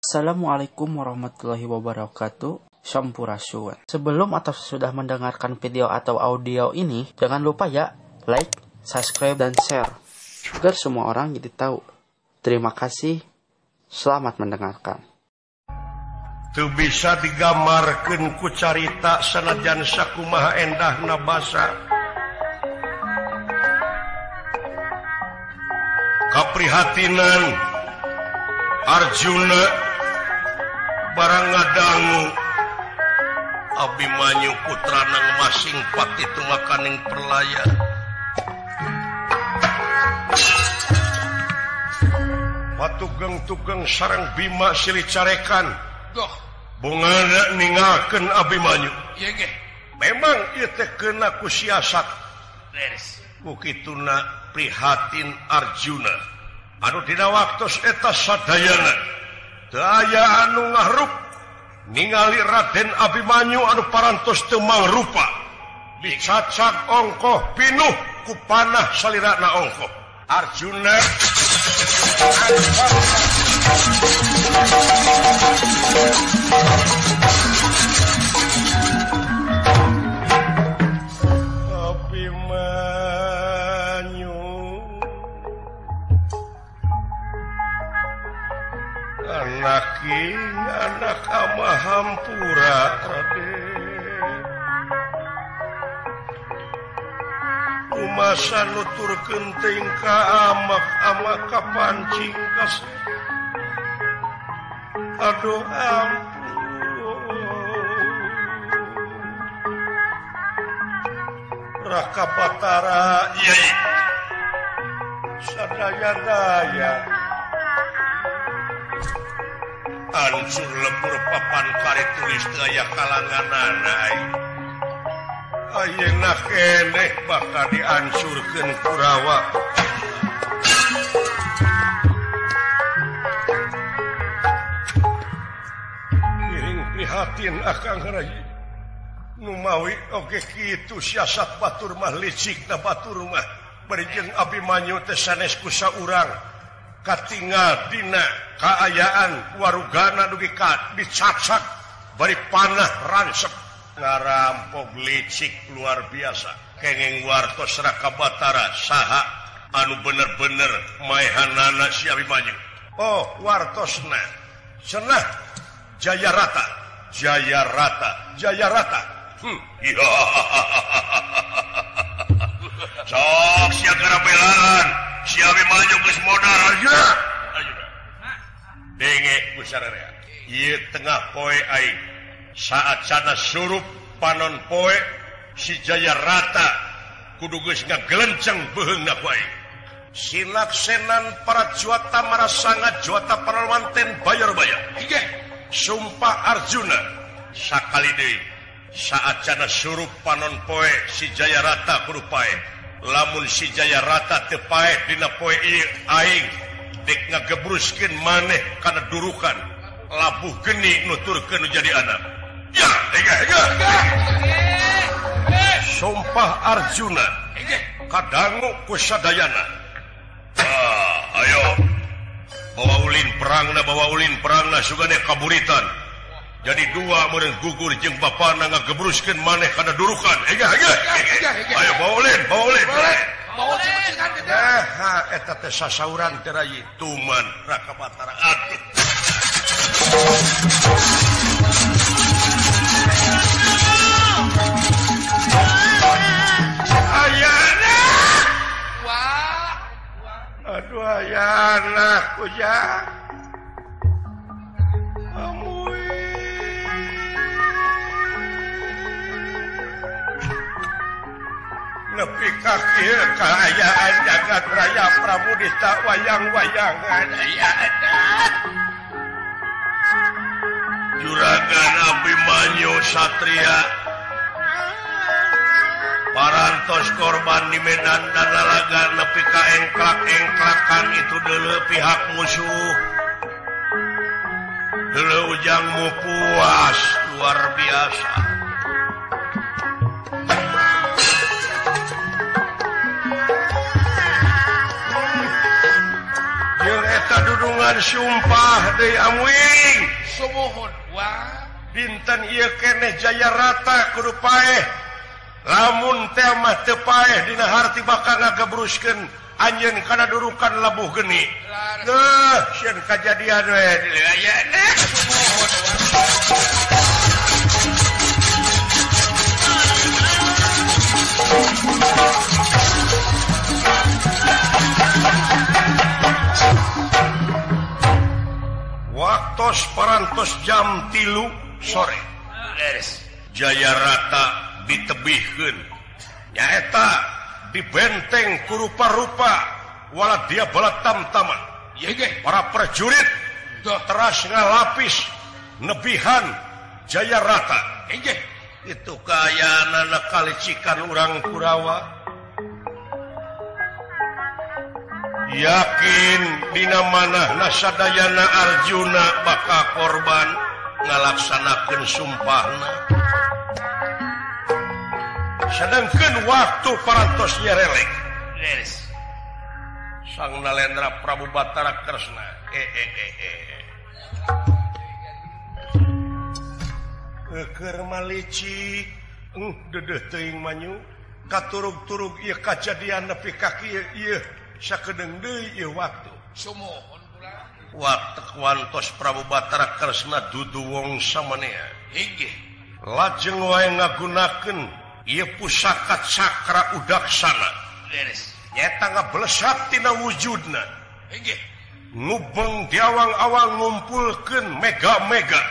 Assalamualaikum warahmatullahi wabarakatuh. Sampurasun. Sebelum atau sesudah mendengarkan video atau audio ini, jangan lupa ya like, subscribe, dan share agar semua orang jadi tahu. Terima kasih. Selamat mendengarkan. Teu bisa digambarkeun ku carita sanajan sakumaha endahna basa. Kaprihatinan Arjuna barang ngadangu Abimanyu putra nang masing pati tumakaning perlaya. Patugeng-tugeng sareng Bima silih carekan. Bungana ningalkeun Abimanyu. Memang ieu teh keuna ku siasat. Ku kituna prihatin Arjuna. Anu dina waktos eta sadayana teu aya anu ngahrup ningali Raden Abimanyu anu parantos teu mangrupa. Dicacak ongkoh pinuh ku panah salirana ongkoh. Arjuna Abimanyu anak anak ama hampura Raden. Umasa nuturkeun teuing ka amak amak kapancing kasih. Aduh ampun Raka Batara yai sadaya-daya ancur lebur papan kari tulis teu aya kalanganana aing. Ayeuna keneh bakal diancurkeun Kurawa. Iring prihatin akang rai. Nu mawi oge kitu siasat batur mah licik na batur mah. Bari jeung Abimanyu teh sanes ku saurang. Katingal dina kaayaan warugana dugi ka dicacak bari panah ransep. Ngarampok licik luar biasa. Kenging wartos Raka Batara saha anu bener-bener maehanana si Abimanyu. Oh, wartosna cenah Jayarata, Jayarata, Jayarata. Sok sia garabelaan, si Abimanyu geus modar Arjuna. Arjuna. Denge ku sararea. Ieu tengah poe aing. Saat sana surup panon poe si Jayarata kudu geus ngagelenceng beuheungna ku aing. Silaksenan para juata marasanga juata paralwanten bayar-bayar. Sumpah Arjuna sakali deui saat sana surup panon poe si Jayarata kudu paeh. Lamun si Jayarata teu paeh dina poe ieu aing dek ngagebruskeun maneh kana durukan labuh geni nuturkeun nu jadi anak. Ya, ega, ega. Sumpah Arjuna kadangu ku sadayana. Ah, ayo bawa ulin perangna, bawa ulin perangna sugane kaburitan. Jadi dua meureun gugur jeung bapana ngagebruskeun maneh kana durukan. Ega, ega. Ayo bawa ulin, bawa ulin. Nah, eta teh sasauran teh rayi tuman Raka Batara. Aduh. Ayana. Aduh ayana ujang. Amui. Nepi ka kieu kaayaan jagat raya Prabu Dista wayang-wayangan ayana. Juragan Abimanyu Satria parantos korban di medan danalaga nepi ka engklak-engklakan itu deuleu pihak musuh. Deuleu ujangmu puas luar biasa. Jeung eta dudungan sumpah deui amuing. Sumuhun wah dinten ieu keneh Jaya Rata kudu paeh lamun teh mah teu paeh dina harti bakal ngagebruskeun anjeun kana durukan labuh geni. Duh, sieun kajadian we. Waktos parantos jam 3 sore. Jaya Rata ditebihkeun. Nyaeta di benteng kurupa-rupa wala dia bala tamtama. Para prajurit teras ngalapis nebihan Jaya Rata. Itu kaayaan kalicikan urang Kurawa. Yakin dina manahna sadayana Arjuna bakal korban ngalaksanakeun sumpahna. Sedangkan waktu parantos nyerelek. Sang Nalendra Prabu Batara Kresna. Keur malicik, dedeuh teuing manyu, katurug-turug ieu kajadian nepi ka kieu ieu sakedeung deui ieu waktu. Sumuhun pula. Waktu wantos Prabu Batara Kresna dudu wong samanea. Inggih. Lajeng wae ngagunakeun ieu pusaka cakra udaksana. Leres. Nyata ngablesat tina wujudna. Inggih. Ngubeng di awang-awang ngumpulkeun mega-mega.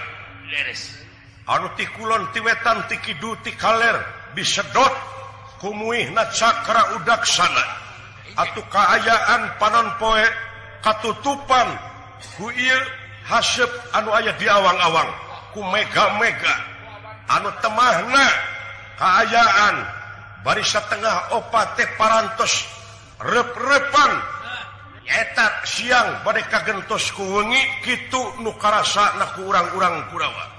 Leres. Anu ti kulon ti wetan ti kidul ti kaler disedot kumuihna cakra udaksana. Atuh kaayaan panon poe katutupan ku ieu haseup anu aya di awang-awang ku mega-mega anu temahna kaayaan bari satengah opat teh parantos rep-repan nyaeta siang bade kagentos ku wengi kitu nu karasana ku urang-urang Kurawa.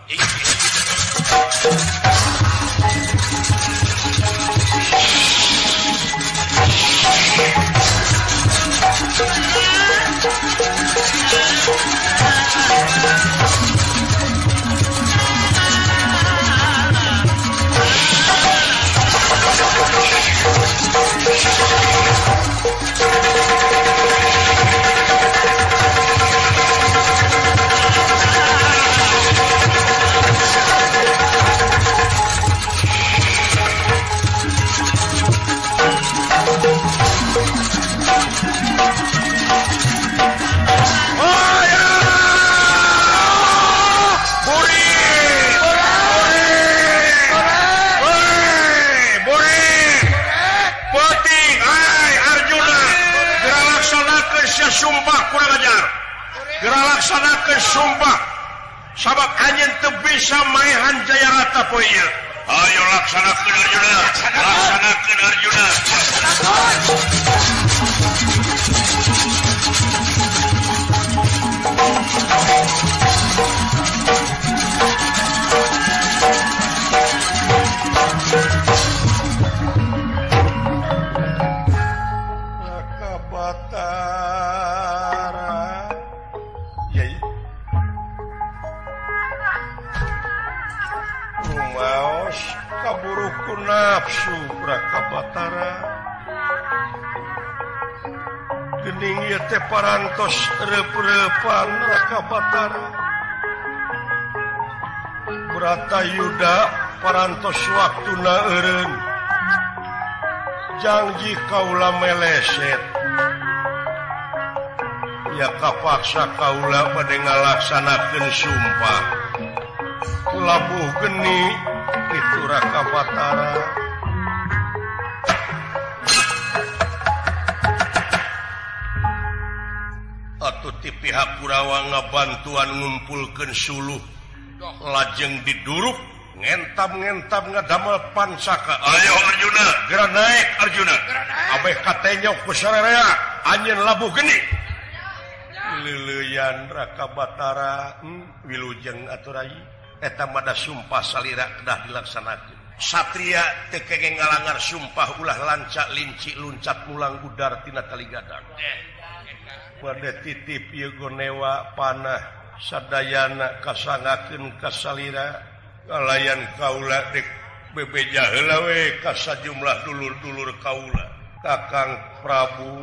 Sumpah kurang ajar. Geura laksanakeun sumpah. Sabab anjeun teu bisa maehan Jaya Rata poe ieu. Ayo laksanakeun Arjuna. Laksanakeun Arjuna. Raka Batara. Rumaos kaburuku nafsu Raka Batara. Gening ieu teh parantos reup-reupan Raka Batara. Bratayuda parantos waktuna eureun. Janji kaula meleset. Ya kapaksa kaula bade ngalaksanakeun sumpah. Labuh geni itu Raka Batara. Atuh ti pihak Kurawa ngabantuan ngumpulkeun suluh lajeng diduruk ngentam-ngentam ngadamel pansaka. Ayo Arjuna, geura naik Arjuna. Abeh katenyok ku sararea anjeun labuh geni. Leuleyan Raka Batara, wilujeng atuh rai. Eta mah da sumpah salira kedah dilaksanakeun. Satria teu kenging ngalangar sumpah ulah lancak linci luncat mulang udar tina tali gadang. Bade titip ieu gonewa panah Sadayana kasangakeun kasalira kalayan kaula dek bebeja heula we ka sajumlah dulur-dulur kaula Kakang Prabu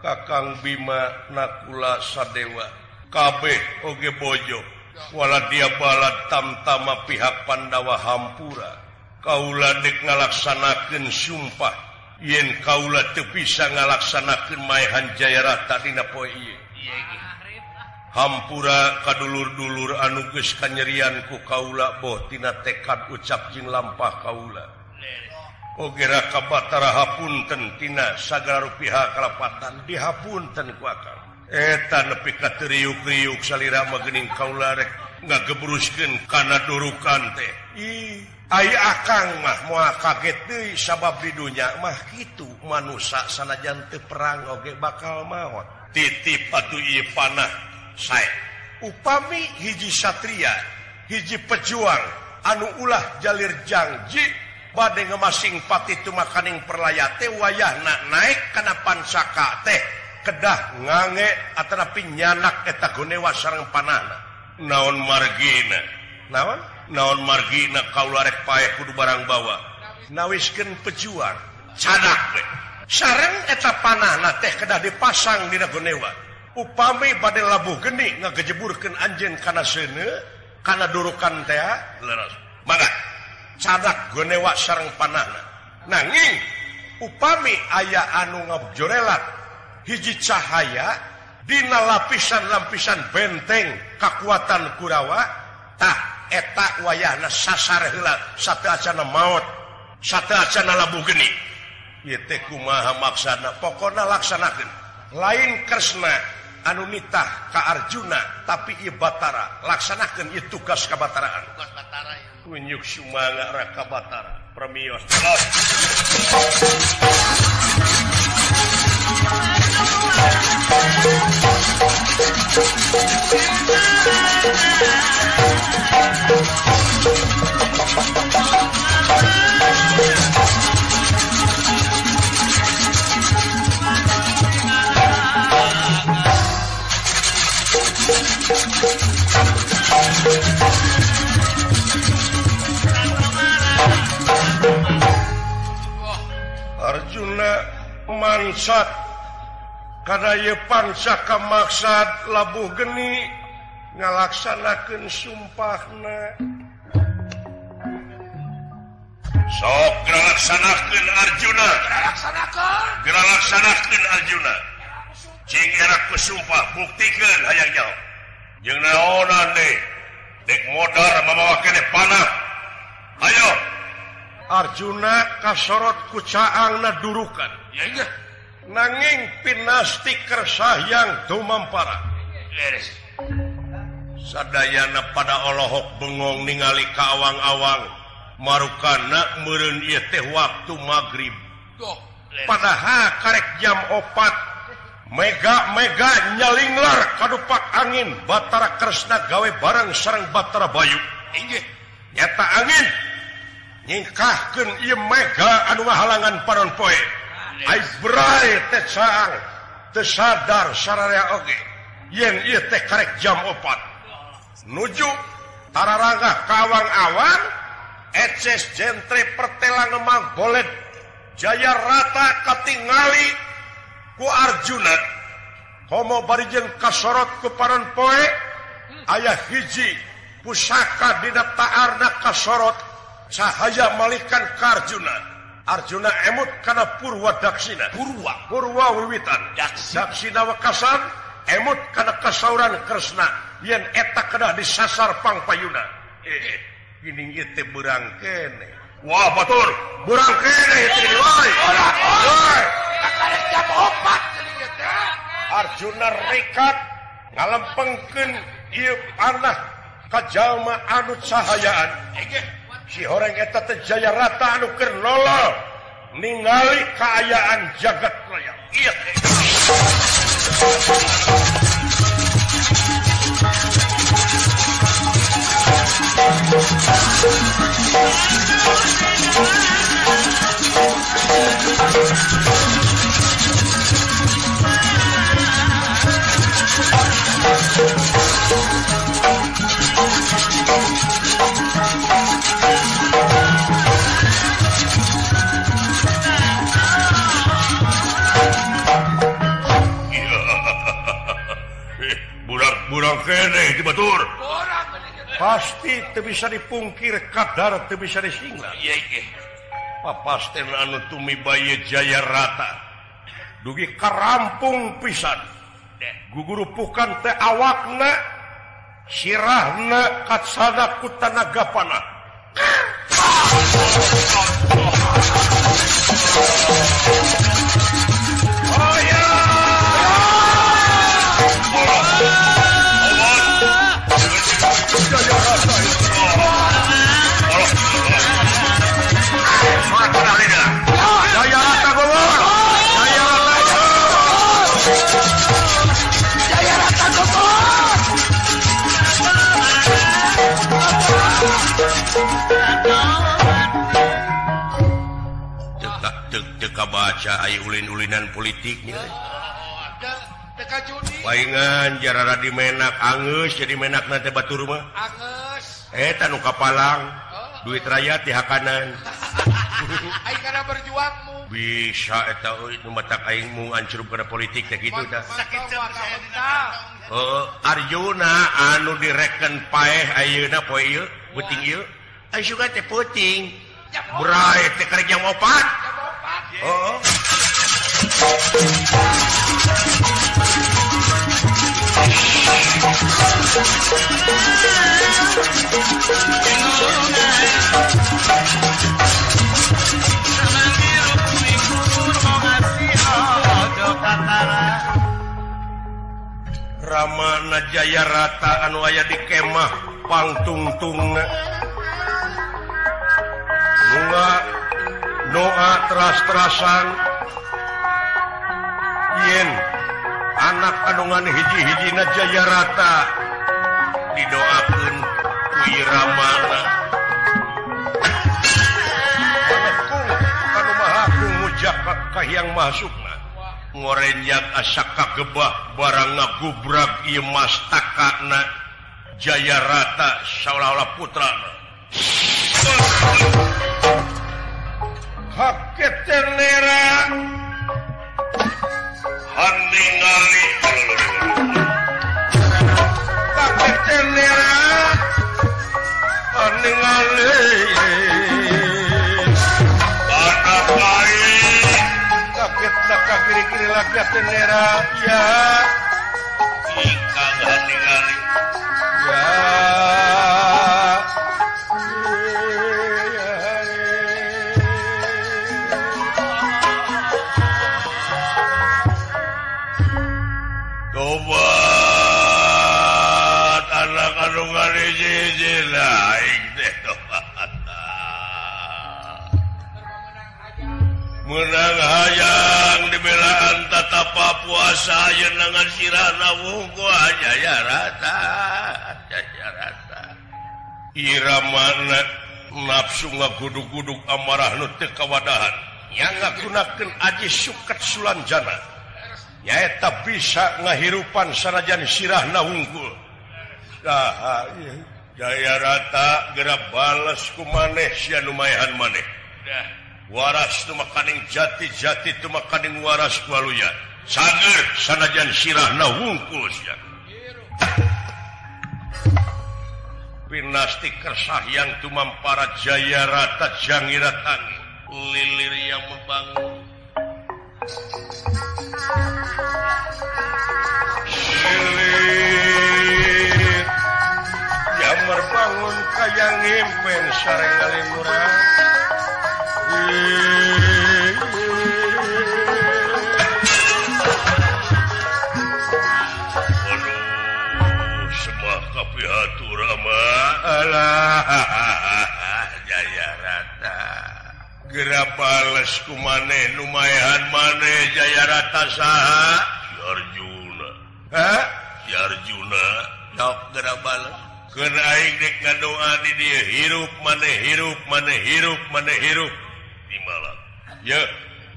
Kakang Bima Nakula Sadewa kabeh oge bojo wala dia balad tamtama pihak Pandawa hampura kaula dek ngalaksanakeun sumpah yen kaula teu bisa ngalaksanakeun maehan Jayarata dina poe ieu. Hampura kadulur-dulur anu geus kanyerian ku kaula boh tina tekad ucap jeung lampah kaula. Oge Raka Batara hapunten tina sagala rupiah kalapatan dihapunten ku akang. Eta nepi ka teu riuk-riuk salira mah geuning kaula rek ngagebruskeun kana durukan teh. Ih, ai akang mah moal kaget deui sabab di dunya mah kitu manusa sanajan teu perang oge bakal maot. Titip atuh ieu panah sae. Upami hiji satria, hiji pejuang anu ulah jalir janji bade ngemasing pati tumakaning perlayate wayahna naik kana pansaka teh kedah ngange atanapi nyanak eta gonewa sareng panahna. Naon margina? Naon? Naon margina kaula rek paeh kudu barang bawa. Nawiskeun pejuang cadak we. Sareng eta panahna teh kedah dipasang dina gonewa. Upami bade labuh geni ngagejeburkeun anjeun kana seuneu kana durukan teh leres. Mangga cadak gonewa sareng panahna. Nanging upami aya anu ngajorelat hiji cahaya dina lapisan-lapisan benteng kakuatan Kurawa tah eta wayahna sasar heula sateuacanna maot sateuacanna labuh geni. Ieu teh kumaha maksana pokona laksanakeun lain Kresna anu nitah ka Arjuna tapi ieu Batara laksanakeun ieu tugas kabataraan. Tugas Batara ya. Tunjuk sumangga Raka Batara permios. Arjuna mansat kada ieu pangsa kamaksad labuh geni ngalaksanakeun sumpahna. Sok ngalaksanakeun Arjuna, ngalaksanakeun Arjuna. Cing era ku sumpah buktikeun hayang nyaho. Jeung naonan deui dek modar mamawa keneh panah. Ayo Arjuna kasorot ku caangna durukan. Ya, nanging pinasti kersahyang dumampara. Leres. Sadayana pada olohok bengong ningali ka awang-awang marukana meureun ieu teh waktu magrib. Padahal karek jam 4 mega-mega nyalinglar kadupak angin Batara Kresna gawe bareng sareng Batara Bayu. Inggih. Nyata angin nyingkahkeun ieu mega anu ngahalangan panon poe. Ai bray teh caang teu sadar sararea oge yen ieu teh karek jam 4. Nuju tararangah ka awang-awang eces jentre pertela ngemang boled jaya rata katingali ku Arjuna homo bari jeung kasorot ku panon poe aya hiji pusaka dina taarna kasorot cahaya malikan ka Arjuna. Arjuna emut kana Purwa Daksina. Purwa Purwa wiwitan Daksina wekasan emut kana kasauran Kresna yen eta kedah disasar pangpayuna. Geuning ieu teh beurang keneh. Wah batur beurang keneh ieu teh woi. Woi. Karek jam 4 geuning ieu teh. Arjuna rekat ngalempengkeun ieu panah ka jalma anu cahayaan. Si horeng eta teh jaya rata anu keur nolol ningali kaayaan jagat raya. Ieu teh. Burang keneh di batur. Pasti teu bisa dipungkir kadar teu bisa disinglah. Papasten anu tumibaye Jaya Rata. Dugi karampung pisan. Gugurupukan teh awakna sirahna katsada ku tanaga panah. Oh ya. Jaya Rata gobor. Jaya Rata. Jaya Rata gobor. Teu kabaca ai ulin-ulinan politiknya. Paingan jarara di menak angeus jadi menak na teh batur mah. Angeus. Eta nu kapalang. Duit rakyat di hakanan. Aing kana berjuangmu. Bisa eta euy nu matak aing mung ancrub kana politik teh kitu tah. Heeh, Arjuna anu direken paeh ayeuna poe ieu, peuting ieu. Aing suka teh peuting. Brae teh karek jam 4. Heeh. Ramana Jaya Rata anu aya di kemah pangtungtungna bunga doa teras-terasan yen anak kandungan hiji-hijina Jaya Rata didoakeun ku Ramana kanu maha mujak ka Hyang Mahasukma ngorenjak asa kagebah barang ngagubrak ieu mastakana Jaya Rata saolah-olah putrana. Haket nera haningali kaget nera haningali anak aing kaget ka kiri-kiri laki nera ya ingkang haningali ya. Tobat anak kandungan hiji-hiji aing teh tobat. Menang hayang dibelaan tatapa puasa ayeuna ngan sirahna wungkul Jaya Rata. Jaya Rata. Iramana nafsu ngagudug-gudug amarah nu teu kawadahan. Yang ngagunakeun aji suket sulanjana. Nyaeta bisa ngahirupan sanajan sirahna wungkul. Saha ieu? Jaya Rata geura bales ku maneh sia nu maehan maneh. Waras tu makaning jati-jati tu makaning waras ku aluya. Sager sanajan sirahna wungkul sia. Pinasti kersahyang tumampara Jaya Rata jangira tangi. Lilir yang membangun. Lilir yang merbangun kaya ngimpen sareng ngalimurang. Aduh, semah kapihatur ama alah Jaya Rata. Geura bales ku maneh nu maehan maneh Jaya Rata saha? Si Arjuna. Hah? Si Arjuna sok geura bales. Keun aing rek ngadoa di dieu hirup maneh hirup maneh hirup maneh hirup di malam. Ye,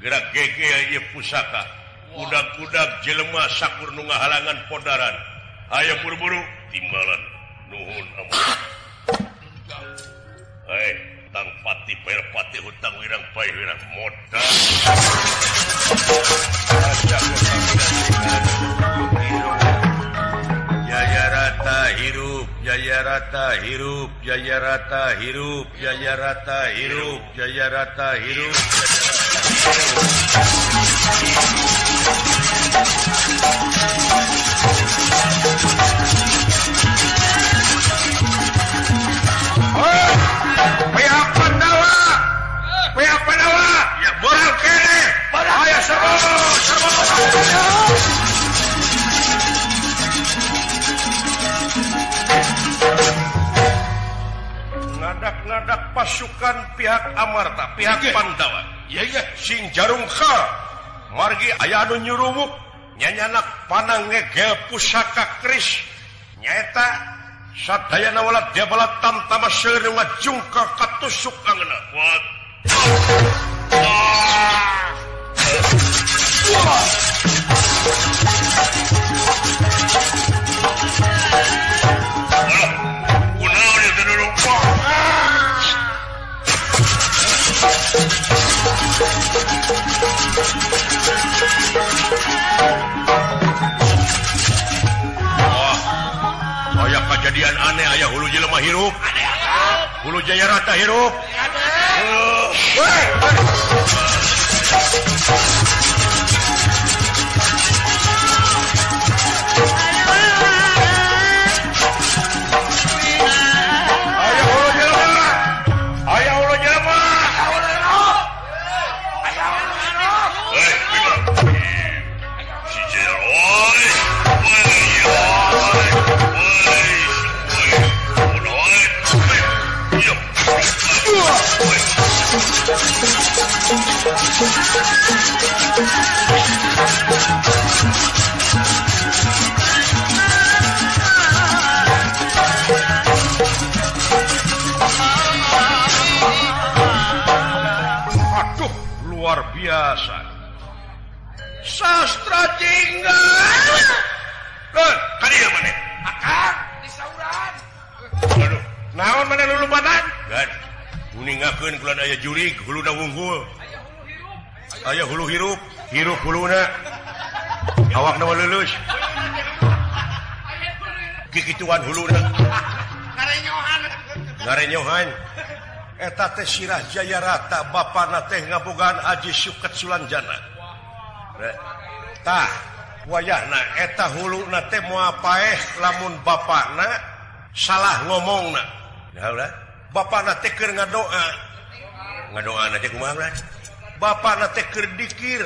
gerak gege ieu pusaka. Kudak-kudak jelema sakur nu ngahalangan podaran. Hayo buru-buru timbalan nuhun ampun. Hei, tang pati bayar pati hutang wirang bayar wirang modal. Jaya rata hirup, jaya rata hirup, jaya rata hirup, jaya rata hirup, jaya rata hirup. Pihak Pandawa, pihak Pandawa, ya boral kene, ayo serbu, serbu. Ngadak-ngadak pasukan pihak Amarta, pihak Pandawa. Iya iya, sing jarungka, margi aya anu nyuruwuk, nyanyanak panang ngegel pusaka keris, nyaeta sadayana wala diabala tamtama seueur ngajungka katusuk angeuna. Kunaon ieu teh lupa. Aya kejadian aneh aya hulu jelema hirup. Hulu Jaya Rata hirup. Aya hulu jelema. Aya hulu jelema. Aya hulu hirup. Hei, Bima. Si Jaya. Oi. Aduh, luar biasa. Sastra jingga. Kan ieu maneh? Akang disauran. Aduh, naon maneh lulumpatan? Gan. Uningakeun kulan aya jurig, huluna wungkul. Aya hulu hirup, hirup huluna. Awakna mah leuleus. Kikituan huluna. Ngarenyohan. Ngarenyohan. Eta teh Sirah Jaya Rata bapana teh ngabogaan Aji Suket Sulanjana. Tah, wayahna eta huluna teh moal paeh lamun bapana salah ngomongna. Nah, ulah. Bapana teh keur ngadoa. Ngadoana teh kumaha ulah? Bapana teh keur dikir,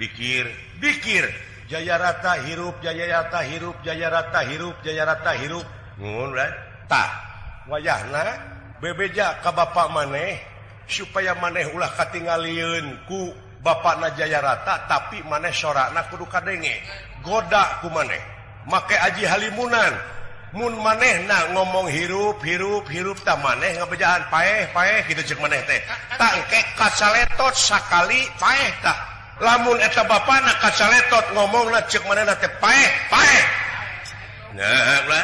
dikir, dikir. Jaya Rata hirup, Jaya Rata hirup, Jaya Rata hirup, Jaya Rata hirup. Nuhun ulah. Tah, wayahna bebeja ka bapak maneh supaya maneh ulah katingalieun ku bapakna Jaya Rata tapi maneh sorana kudu kadenge. Goda ku maneh. Make aji halimunan. Mun manehna ngomong hirup hirup hirup tah maneh ngabejaan paeh paeh kitu ceuk maneh teh. Tah engke kacaletot sakali paeh tah. Lamun eta bapana kacaletot ngomongna ceuk manehna teh paeh paeh. Nah, ulah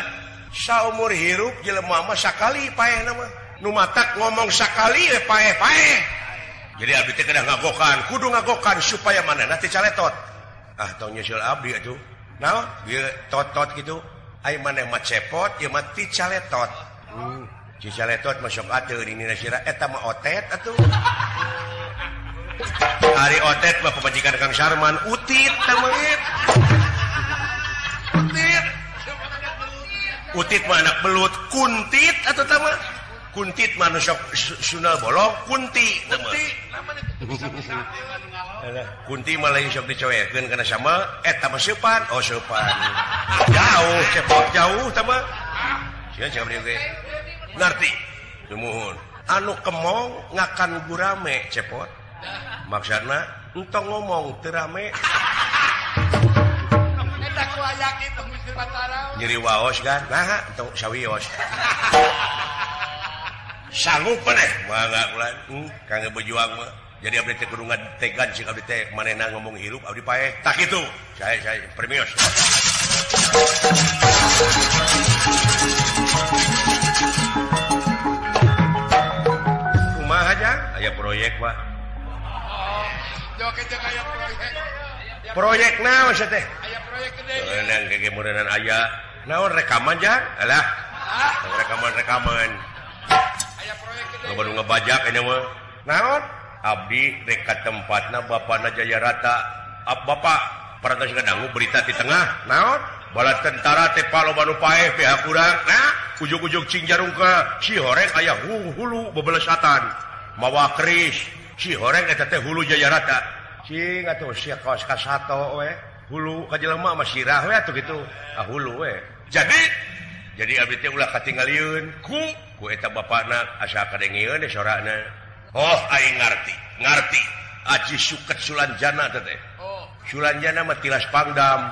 saumur hirup jelema mah sakali paehna mah. Nu matak ngomong sakali we paeh paeh. Jadi abdi teh kedah ngagokan, kudu ngagokan supaya manehna teh caletot. Ah tong nyeuseul abdi atuh. Naon? Bieu tot-tot kitu. Ai maneh mah cepot, ieu mah ti caletot. Ci caletot mah sok atuh ini sirah eta mah otet atuh. Ari otet mah pamajikan Kang Sarman, utit tah mah. Utit. Utit mah anak belut, kuntit atuh tah mah. Kuntit mah nu sok sunal bolong, kunti tah mah. Kunti mah lain sok dicoekeun kana sama eta mah seupan, oh seupan. Jauh cepot jauh tah mah. Sieun cek abdi oge. Ngarti. Sumuhun. Anu kemong ngakan gurame cepot. Maksudna entong ngomong teu rame. Eta ku aya kitu geus Batara. Nyeri waos kan? Nah, entong sawios. Sanggup maneh? Mangga ulah. Kangge berjuang mah. Jadi abdi teh kudu ngategan cik abdi teh manehna ngomong hirup abdi paeh. Tah kitu. Saya permios. Kumaha jang? Aya proyek, Pak. Proyek naon sia teh? Aya proyek gede. Meunang ge meureunnan aya. Naon rekaman jang? Alah. Rekaman-rekaman. Aya proyek gede. Loba nu ngebajak ini mah. Naon? Abdi rek ka tempatna bapana Jayarata. Bapak parantos ngadangu berita di tengah. Naon? Bala tentara teh loba nu paeh pihak urang. Nah, ujug-ujug cing jarungka si horeng aya hulu bebelesatan. Mawa keris. Si horeng eta teh hulu Jayarata. Cing atuh sia kaos kasato we. Hulu ka jelema mah sirah we atuh kitu. Ah hulu we. Jadi abdi teh ulah katinggalieun ku eta bapana asa kadengieun teh sorana. Oh aing ngarti. Aji Suket Sulanjana teh. Oh. Sulanjana mah tilas Pangdam.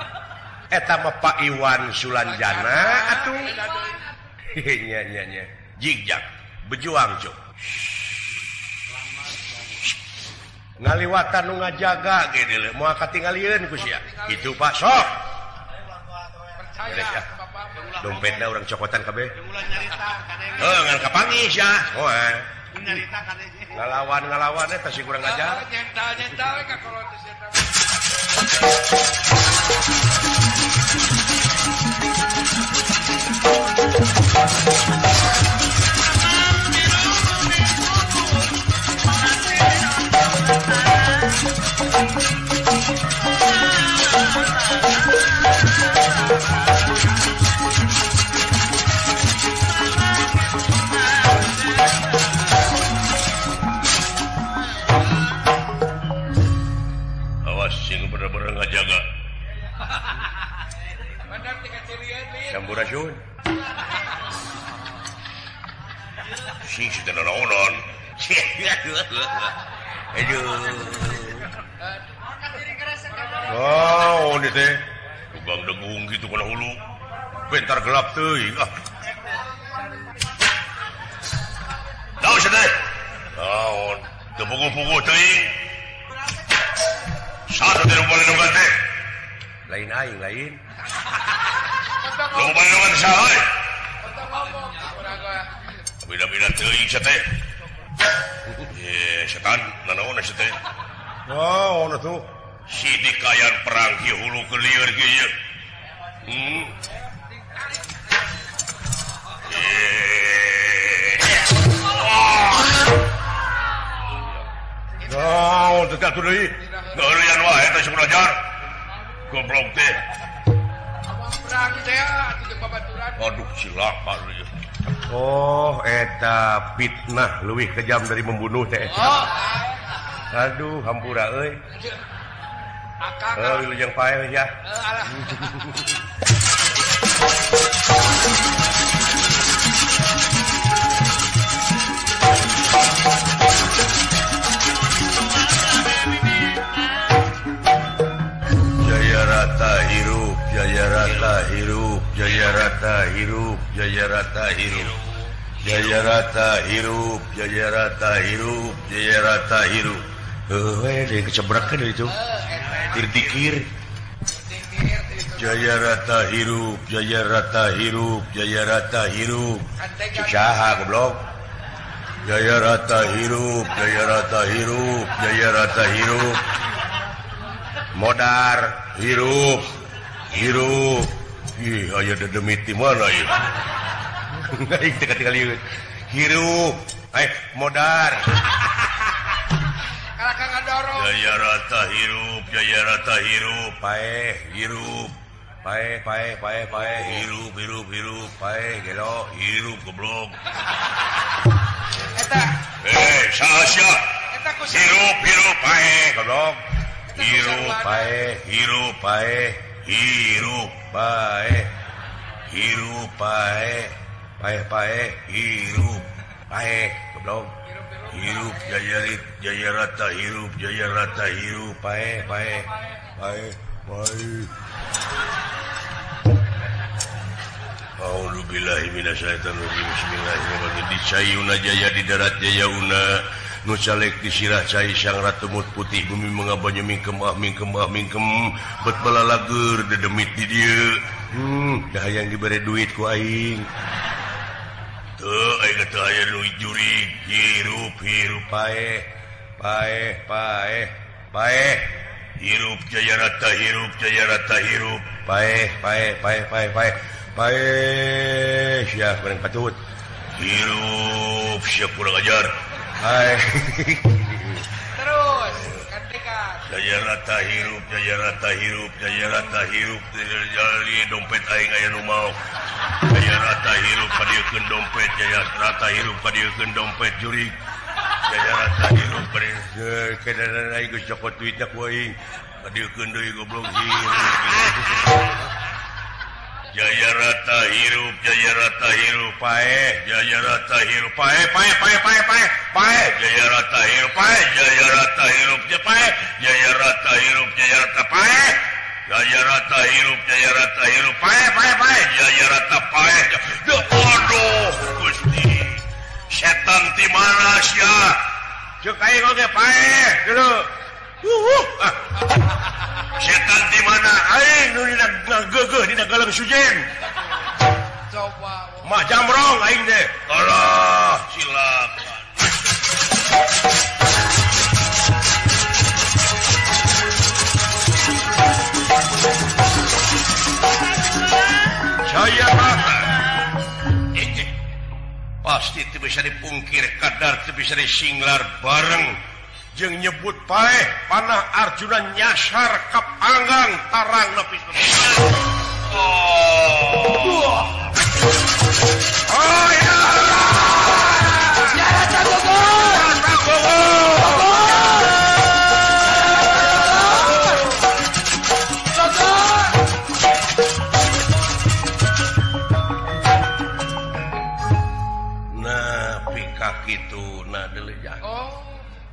Eta mah Pak Iwan Sulanjana atuh. Nya nya nya. Jigjag bejuang cuk. Ngaliwatan nu ngajaga ge deuleu moal katingalieun ku sia. Kitu Pak sok. Percaya dompetna urang cokotan kabeh. Heuh ngan kapanggih sia. Oh. Ngalawan-ngalawan eta si kurang ajar. Nyental-nyental we ka kolot teh eta. Awas sing bener-bener ngajaga. Sampurasun. Sing teu naonon. Aduh. Oh, ini teh. Tukang degung gitu kana hulu. Bentar gelap teuing. Ah. Naon sia teh? Naon? Teu puguh-puguh teuing. Satu teh nu bale teh. Lain aing lain. Nu bale saha euy? Beda-beda teuing sia teh. Setan nanaon sia teh? Naon atuh? Si dikayan perang ki hulu kelieur kieu ieu. Naon teh atuh deui? Ngeulian wae teh si belajar. Goblok teh. Perang teh atuh jeung babaturan. Aduh cilaka deui. Oh, eta fitnah leuwih kejam dari membunuh teh. Oh. Aduh, hampura euy. Akang. Wilujeng paeh ya. Alah. Jaya Rata hirup, Jaya Rata hirup, Jaya Rata hirup, Jaya Rata hirup. Jaya Rata hirup, Jaya Rata hirup, Jaya Rata hirup. Heuh, deui kecebrakeun itu. Dikir. Jaya Rata hirup, Jaya Rata hirup, Jaya Rata hirup. Saha goblok. Jaya Rata hirup, Jaya Rata hirup, Jaya Rata hirup. Modar hirup, hirup. Ih, aya dedemit di mana ieu? Aing teh katingalieun. Hirup, modar. Jaya Rata hirup, Jaya Rata hirup, paeh hirup, paeh paeh paeh paeh hirup hirup hirup, paeh gelo hirup goblok. Eta. Saha sia? Eta ku hirup hirup paeh goblok. Hirup paeh, hirup paeh, hirup paeh. Hirup paeh, paeh paeh, hirup paeh goblok. Hirup Jaya Jaya Rata hirup Jaya Rata hirup paeh paeh paeh paeh. A'udzubillahi minasyaitonirrajim. Bismillahirrahmanirrahim. Di Cayuna Jaya di darat Jayauna, Nu calek di sirah cai sang ratu mut putih bumi mengabanyu mingkem ah mingkem ah mingkem bet balalager dedemit di dieu. Dah hayang dibere duit ku aing. Teu aing teu aya nu jurig hirup hirup paeh paeh paeh paeh hirup jaya rata hirup jaya rata hirup paeh paeh paeh paeh paeh paeh sia goreng patut hirup sia kurang ajar. Hai. Terus kantekan. Jaya rata hirup, jaya rata hirup, jaya rata hirup, jaya dompet aing aya nu maok. Jaya rata hirup kadieukeun dompet, jaya rata hirup kadieukeun dompet jurig. Jaya rata hirup kadieukeun aing geus cokot duitna ku aing. Kadieukeun deui goblok hirup. Jaya rata hirup, jaya rata hirup, paeh, jaya rata hirup, paeh, paeh, paeh, paeh, paeh, paeh, jaya rata hirup, paeh, jaya rata hirup, paeh, jaya rata hirup, jaya rata paeh, jaya rata hirup, jaya rata hirup, paeh, paeh, paeh, jaya rata paeh. Aduh, Gusti, setan ti mana sia? Ceuk aing oge paeh, dulu. Setan di mana aing nu dina geugeuh dina galang sujen. Coba. Mah jamrong aing teh. Allah, silakan. Saya rata. Pasti teu bisa dipungkir kadar teu bisa disinglar bareng. Jeung nyebut paeh panah Arjuna nyasar ka panggang tarang nepis. Oh. Oh ya. Ya Bogor. Bogor. Nah, pika kitu na deuleuh. Oh.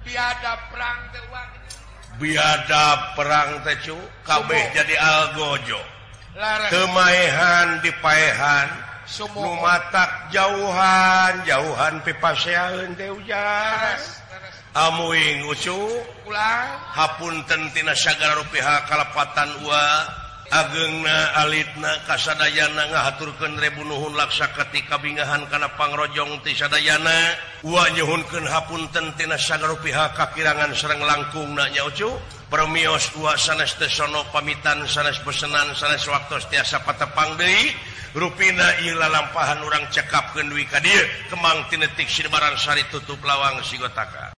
Biada perang teh uang. Biada perang teh cu kabeh jadi algojo. Kemaehan dipaehan, nu matak jauhan, jauhan pipaseaeun teh ujar. Amuing ucu ulang hapunten tina sagala rupiah kalepatan ua ageungna alitna kasadayana ngahaturkeun rebu nuhun laksa ketika bingahan kana pangrojong ti sadayana ua nyuhunkeun hapunten tina sagala rupiah kakirangan sareng langkungna nya ucu permios ua sanes teu sono pamitan sanes pesenan sanes waktos tiasa patepang deui rupina ieu lalampahan urang cekapkeun dugi ka dieu kemang tinetik sinebaran sari tutup lawang sigotaka.